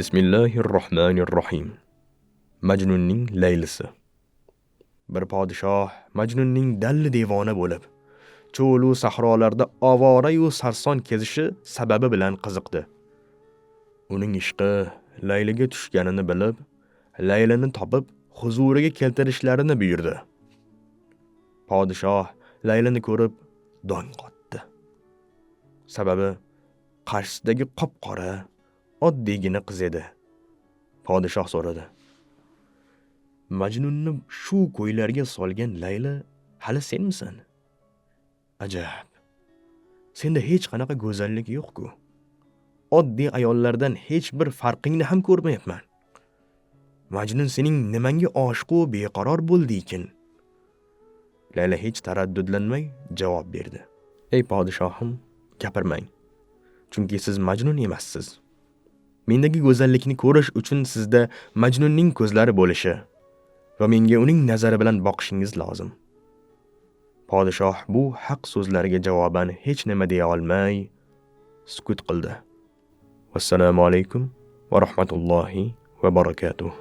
Bismillahirrohmanirrohim. Majnunning Laylisi. Bir podshoh Majnunning dalli devona bo'lib, cho'lu sahrolarda ovora-yu sarson kezishi sababi bilan qiziqdi. Uning ishqi Layliga tushganini bilib, Laylini topib, huzuriga keltirishlarini buyurdi. Podshoh Laylini ko'rib dong qotdi. Sababi qarshisidagi qop-qora, oddiygina qiz edi. Podshoh so'radi: Majnunni shu ko'ylarga solgan Layli hali senmisan? Ajab. Senda hech qanaqa go'zallik yo'q-ku. Oddiy ayollardan hech bir farqingni ham ko'rmayapman. Majnun sening nimangga oshiq u beqaror bo'ldiykin? Layla hech taraddudlanmay javob berdi: Ey podshohim, gapirmang. Chunki siz Majnun emassiz. Mendagi go'zallikni ko'rish uchun sizda Majnunning ko'zlari bo'lishi va menga uning nazari bilan boqishingiz lozim. Podshoh bu haq so'zlarga javoban hech nima deya olmay sukut qildi. Vassalomu alaykum va rahmatullohi va barakatuh.